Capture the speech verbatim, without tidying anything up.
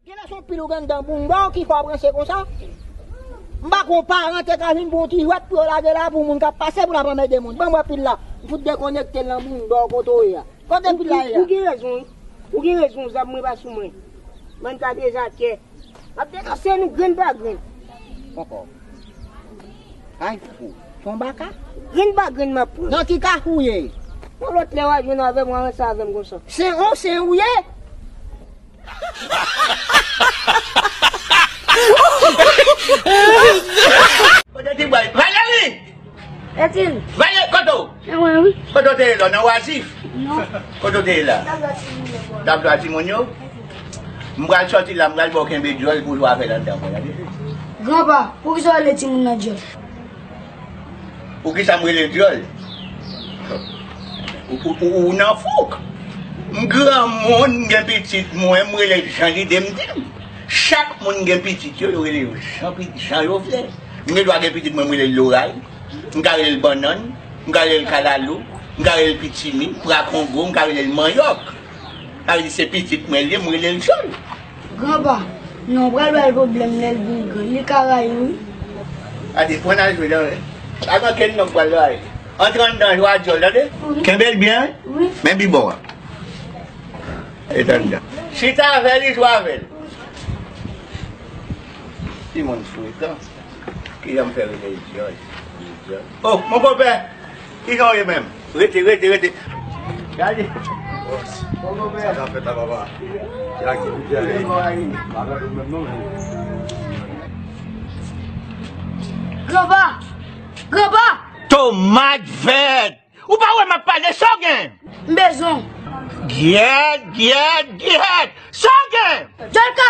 Genlè se yon pil ou gen anndan bounda w ki fè w ap ranse konsa. M pa konn paran te ka vin pou yon ti jwèt pou yo lage la pou moun k ap pase pou l ap anmède moun. Ban m wè pil la. M fout dekonekte l nan bounda w kote w ye a. Kote pil la ye a? Ou gen rezon, wi. Ou gen rezon, zam mwen pa sou mwen. Bann ka deja kè. M ap denonse nou grenn pa grenn. Poko. Kafou. Se yon baka? Grenn pa grenn m ap pran. Nan ki kafou w ye? Yon lòt lè w a jwenn avè m, w a ranse avè m konsa. Se yon, se yon ou ye? Kote ti bway? Valérie! Etil. Valérie, kote w? E mwen, wi. Kote w te ye la? Nan wazif? Non. Kote w te ye la? T ap dwa timoun yo. M pral sòti la, m pral ba w kenbe dyòl pou w jwe avè l anndan mwen, tande? Granpa, poukisa w rele timoun nan dyòl? Poukisa m rele l dyòl? Ou, ou, ou, ou nan fouk. M granmoun, m gen pitit mwen, m rele l jan lide m di m. Chak moun gen pitit yo, yo rele yo jan, pi- jan yo vle. M gen dwa gen pitit mwen, m rele l loray. M ka rele l bannann. M ka rele l kalalou. M ka rele l pitimi, prakongo, m ka rele l manyòk. Sa vle di se pitit mwen li ye, m rele l dyòl. Granpa, non, pral bay pwoblèm lè l vin gran. Li ka rayi, wi. Gade, pran al jwe dan. Pa gen okenn nonm pral rayi. Antre anndan, jwe a dyòl, tande? Wi. Kenbe l byen, wi. Men bibò a. E t anndan. Chita avè li, jwe avè l. Timoun frekan. Kijan m fè rele l dyòl? Oh, mon konpè! Kijan w ye menm? Rete, rete, rete. Gade. Mon konpè! Sa k ap fèt la, papa? Se aktivite a ye. Pa gade w menm non, men. Granpa! Granpa! Tomat vèt! Ou pa wè m ap pale, sa w gen? M bezwen w. Gyèt, gyèt, gyèt! Sa w gen? Dyòl ka